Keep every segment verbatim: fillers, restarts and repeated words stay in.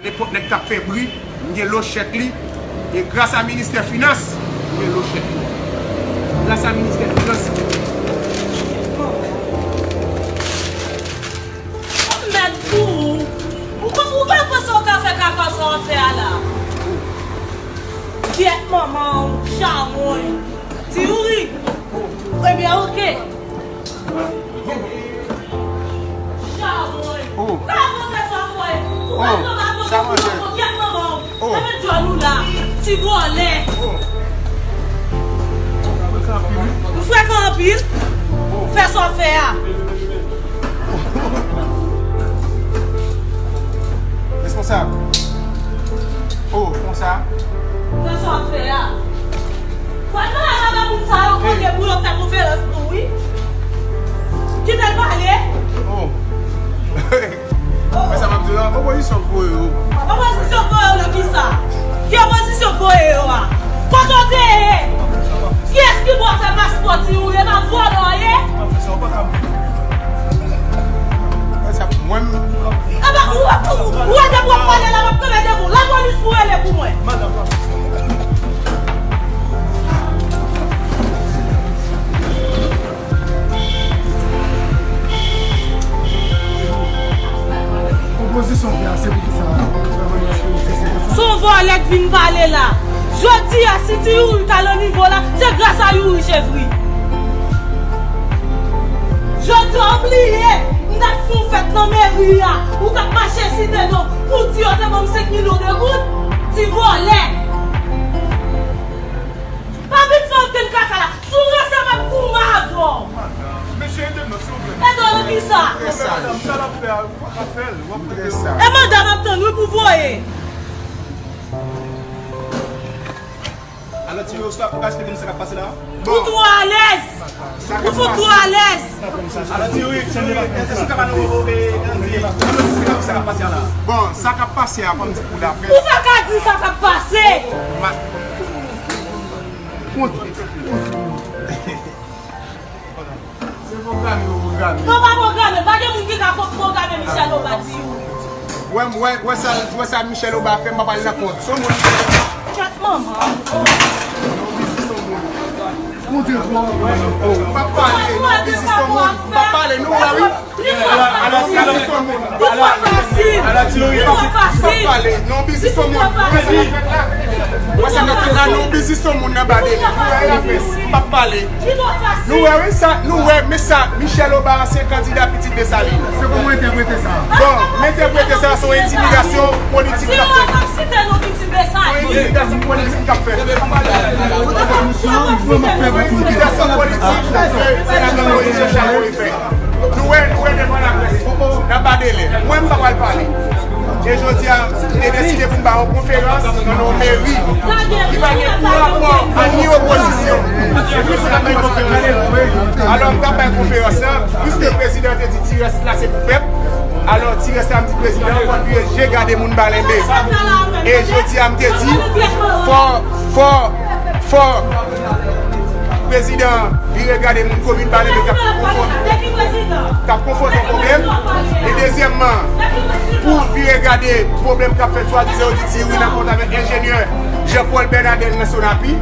Nenpòt nèg k ap fè bri, m gen lo chèk li. E gras a ministè finans, m gen lo chèk li. Gras a ministè finans. Mèd pou ou. Ou pa, ou pa panse w ka fè kaka sa w ap fè a la? Gyèt manman w, chawony. Ti Youri. Ebyen, oke. Chawony. Oh. Pa panse sa w ap fè. Ou pa nan bagay sa, manje. Gyèt manman w. Oh. Mwen met djòl ou la, ti vòlè. Oh. Ou frekan anpil. Oh. Fè sa w fè a. Responsab. Oh, konsa. Fè sa w fè a. Fò nou al vagabon sa yo kote pou yo fè konferans nou, wi. Kite l pale. Oh. Mwen sa m ap di w la, opozisyon k voye yo. Opozisyon k voye yo nan kisa? Ki opozisyon k voye yo a? Kote w te ye? Kiyès ki ba w fè paspò ti ou ye? Pa vòlò w ye? Mwen sa, mwen. Aba, ou, ou, ou wè depi w ap pale la, m ap kanpe devan w. Lapolis pou rele pou mwen. Opozisyon fè a, se pou kisa? Se yon vòlè k vin pale la. Jodi a, si ti Youri ka nan nivo la, se gras a Youri Chevri. Jodi a, ou bliye, m t ap fè yon fèt nan meri a, ou t ap mache site non, pou di yo te ban m senk milyon de goud, ti vòlè. Pa vin fè okenn kaka la. Si w ranse, m ap goumen avè w. Mesye, ede m non, silvouplè. Ede w nan kisa? Madanm, sa l ap fè a, ou pa ka fè l. W ap rete. E mandan m ap tann wi pou voye. Alò, ti yo, ou ka, ou ka eksplike nou sa k ap pase la? Ou twò alèz. Ou fout twò alèz. Alò, ti yo, èske w ka ba nou, e, e, e, sa k ap pase a la? Bon, sa k ap pase a, fò m di pou laprès. Ou pa ka di sa k ap pase. Ma- Kont. Se pwograme yo pwograme. Non, pa pwograme. Pa gen moun ki ka pwograme Michel Obadi. Wè, wè, wè sa, wè sa Michel Obadi fè, m pa pale nan kont. Se yon moun. Kèt manman. Non, biznis yon moun. Kontre pou w. M pa pale, non, biznis yon moun. M pa pale, nou wè, wi. Li twò fasil. Li twò fasil. Li twò fasil. Li twò fasil. Wè sa k ap fèt la, non, biznis yon moun nan ba de li. Nou wè, lapès, m p ap pale. Nou wè, wi, sa, nou wè, men sa, Michel Obadi, ansyen kandida Pitit Desalin. Se kòman w entèprete sa? Bon, m entèprete sa, se yon entimidasyon politik k ap fèt. Se yon entimidasyon politik k ap fèt. Se yon entimidasyon politik, se, se senatè Moïse Jean Charles yo fè. Nou wè, nou wè devan laprès, n ap ba delè. Mwen, m pa pral pale. E jodi a, m te deside pou m ba yon konferans nan yon meri ki pa gen pou rapò ak ni opozisyon. Alò, m t ap bay konferans la, piske prezidan te di ti rès la se pou pèp. Alò, ti rès la, m di prezidan, fò l vire je gade moun Balenbe. E jodi a, m te di, fò, fò, fò. Prezidan vire gade moun komin Balenbe k ap konfonn, k ap konfwonte pwoblèm. E dezyèmman, pou vire gade pwoblèm k ap fèt swadizan yo di ti wi nan kont avèk enjenyè Jean Paul Bernadel nan Sonapi.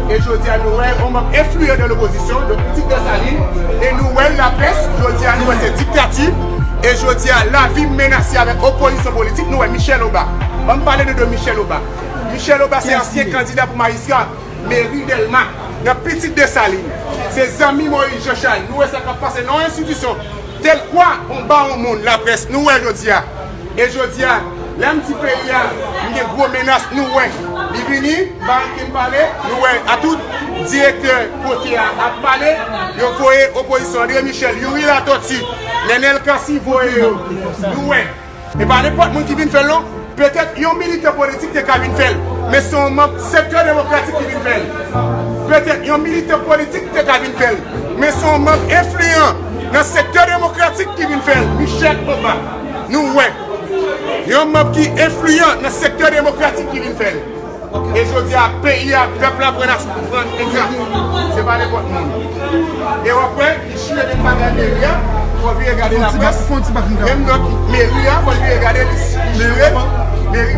E jodi a nou wè yon manm enfliyan nan lopozisyon, donk Pitit Desalin, e nou wè laprès, jodi a nou wè se diktati. E jodi a lavi menase avèk opozisyon politik, nou wè Michel Obadi. Ban m pale de, de Michel Obadi. Michel Obadi se ansyen kandida pou majistra meri Dèlma, nan Pitit Desalin. Se zanmi Moïse Jean Charles. Nou wè sa k ap pase nan yon enstitisyon tèl kwa, yon bawon moun, laprès, nou wè jodi a. E jodi a, lè m di peyi a, m gen gwo menas, nou wè. Li vini, ba ankenn pale, nou wè, a tout direktè kote a ap pale, yo voye opozisyon, André Michel, Youri Latortue, Nenel Cassy voye yo. Nou wè. E pa nenpòt moun ki vin fè l non. Petèt yon militan politik te ka vin fè l, men se yon manm sektè demokratik ki vin fè l. Petèt yon militan politik te ka vin fè l, men se yon manm enfliyan nan sektè demokratik ki vin fè l. Michel Obadi, nou wè. Yon manm ki enfliyan nan sektè demokratik ki vin fè l. E jodi a, peyi a, pèp la pran, pran egzanp. Se pa nenpòt moun. E w ap wè, li chire menm bagay meri a, fò l vire gade laprès. Menm lòt meri a, fò l vire gade, li chire meri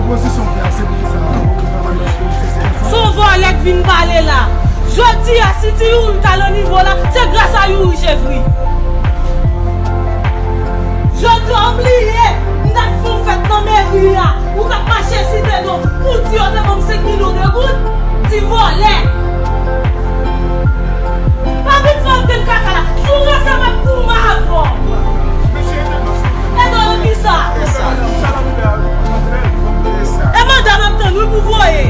Opozisyon fè ase pou sa. Se yon vòlè k vin pale la. Jodi a, si Ti Youri ta nan nivo la, se gras a Youri Chevri. Jodi a, w bliye, m t ap fè yon fèt nan meri a. Ou t ap mache site non, pou di yo te ban m senk milyon de goud. Ti vòlè. Pa vin fè ankenn kaka la. Si w ranse m ap goumen avè w. Edo, e kisa? E manda m ap tann wi pou voye.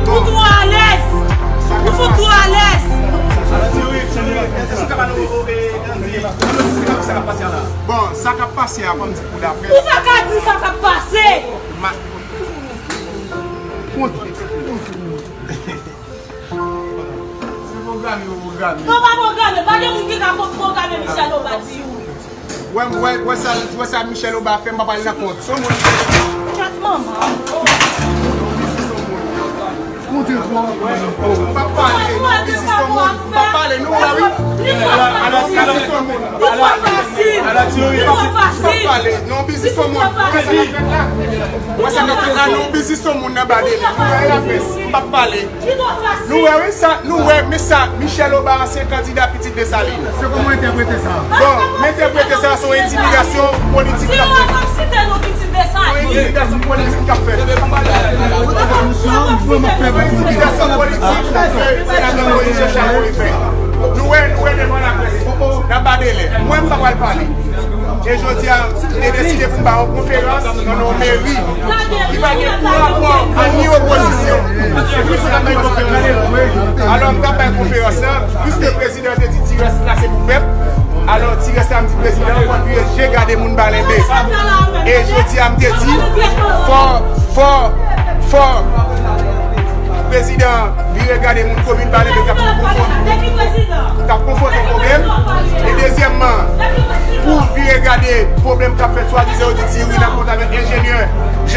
Ou twò alèz. Ou fout twò alèz. Bon, sa k ap pase a, fò m di pou laprès. Ou pa ka di sa k ap pase. Ma- Kontre. Se pwograme yo pwograme. Non, pa pwograme. Pa gen moun ki ka pwograme Michel Obadi. Wè, wè, wè sa, wè sa Michel Obadi fè, m pa pale nan kont. Se yon moun. Chat manman. Kontre, m pa pale, non, biznis yon moun. M pa pale, nou wè, wi. Li twò fasil. Li twò fasil. Li twò fasil. M pa pale, non, biznis yon moun. Wè sa k ap fèt la. Wè sa k ap fèt la, non, biznis yon moun nan ba de. Nou wè, laprès, m pa pale. Nou wè, wi, sa, nou wè, men sa, Michel Obadi, ansyen kandida Pitit Desalin. Se kòman w entèprete sa? Bon, m entèprete sa, se yon entimidasyon politik k ap fèt. Se yon entimidasyon politik k ap fèt. Yon entimidasyon politik ke senatè Moïse Jean Charles Moïse fè. Nou wè, nou wè devan laprès. N ap ba delè. Mwen, m pa pral pale. E jodi a, m te deside pou m ba yon konferans nan yon meri ki pa gen pou rapò a ni opozisyon. Alò, m t ap bay konferans lan, piske prezidan te di ti rès la se pou pèp. Alò, ti rès la, m di prezidan an, fò l vire je gade moun ba lenbe. E jodi a, m te di, fò, fò, fò prezidan an vire gade moun komin ba lenbe k ap konfwonte, k ap konfwonte pwoblèm. E dezyèmman, pou vire gade pwoblèm k ap fèt swadizan yo di Ti Youri nan kont avèk enjenyè J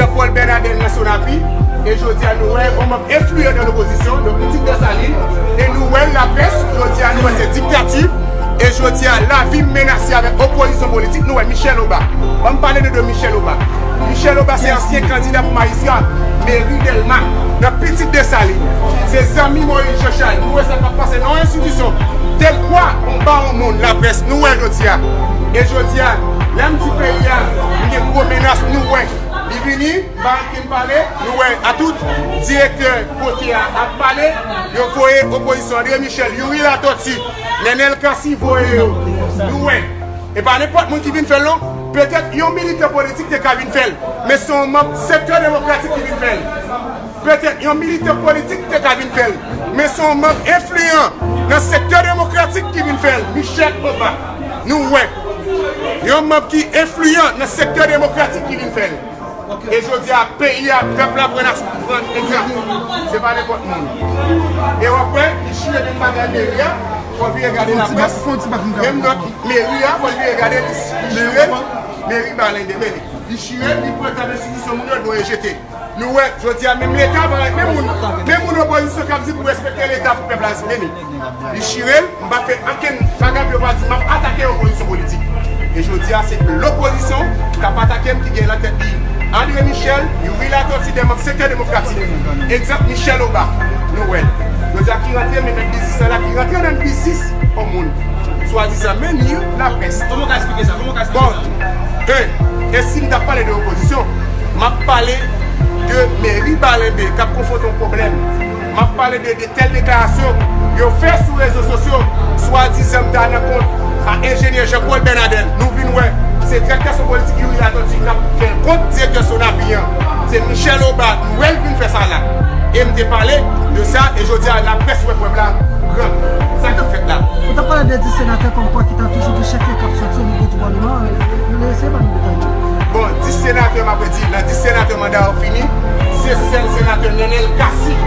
nan Sonapi, e jodi a nou wè yon manm enfliyan nan lopozisyon, yon pitit Desalin, e nou wè laprès, jodi a nou wè se diktati, e jodi a lavi m menase avèk opozisyon politik, nou wè Michel Obas. Ban m pale de, de Michel Obas. Michel Obas se ansyen kandida pou majistra meri Dèlma, nan pitit Desalin. Se zanmi Moyiz Janchal, nou wè sa k ap pase nan yon enstitisyon tèl kwa, yon bawon moun, laprès, nou wè jodi a. E jodi a, lè m di peyi a, nou gen gwo menas, nou wè. Li vini, Ba ki m pale, nou wè, a tout direktè kote a ap pale, yo voye opozisyon André Michel, Youri Latortue, Nenel Cassy voye yo. Nou wè. E pa nenpòt moun ki vin fè l non. Petèt yon militan politik te ka vin fè l, men se yon manm sektè demokratik ki vin fè l. Petèt yon militan politik te ka vin fè l, men se yon manm enfliyan nan sektè demokratik ki vin fè l. Michel Obas, nou wè. Yon manm ki enfliyan nan sektè demokratik ki vin fè l. E jodi a, peyi a, pèp la pran, pran egzanp. Se pa nenpòt moun. E w ap wè, li chire menm bagay meri a, fò l vire gade laprès. Menm nòt meri a, fò l vire gade, li, li chire meri Balende, men li, li chire, li pran tab enstitisyon moun yo, l voye jete. Nou wè, jodi a, menm Leta, pa menm moun, menm moun opozisyon k ap di pou respekte Leta pou pèp la, men li, li chire l. M pa fè ankenn bagay pou yo pa di m ap atake opozisyon politik. E jodi a, se lopozisyon k ap atake m ki gen nan tèt li André Michel, Youri Latortue, de manm sektè demokratik. Egzanp, Michel Obas, nou wè l. Jodi a, ki rantre nan biznis la, ki rantre nan biznis yon moun. Swadizan meri laprès. Kòman w ka eksplike sa? Kòman w ka eksplike sa? Bon, e, e si m t ap pale de opozisyon, m ap pale de meri Balenbe k ap konfwonte yon pwoblèm. M ap pale de, de tèl deklarasyon yo fè sou rezo sosyo, swadizan m ta nan kont a enjenyè Jean Paul Bernadel. Nou vin wè, se direktè politik Youri Latortue k ap fè l kont direktè Sonapi an. Se Michel Obas, nou wè l vin fè sa la. E m te pale de sa, e jodi a, laprès wè prèv la gran. Sa k ap fèt la. Ou t ap pale de dis senatè kòmkwa ki ta toujou gen chèf yo k ap soti o nivo di palman an, e, e, eseye ban nou detay yo. Bon, dis senatè, m ap redi, nan dis senatè manda yo fini, se sèl senatè Nenel Cassy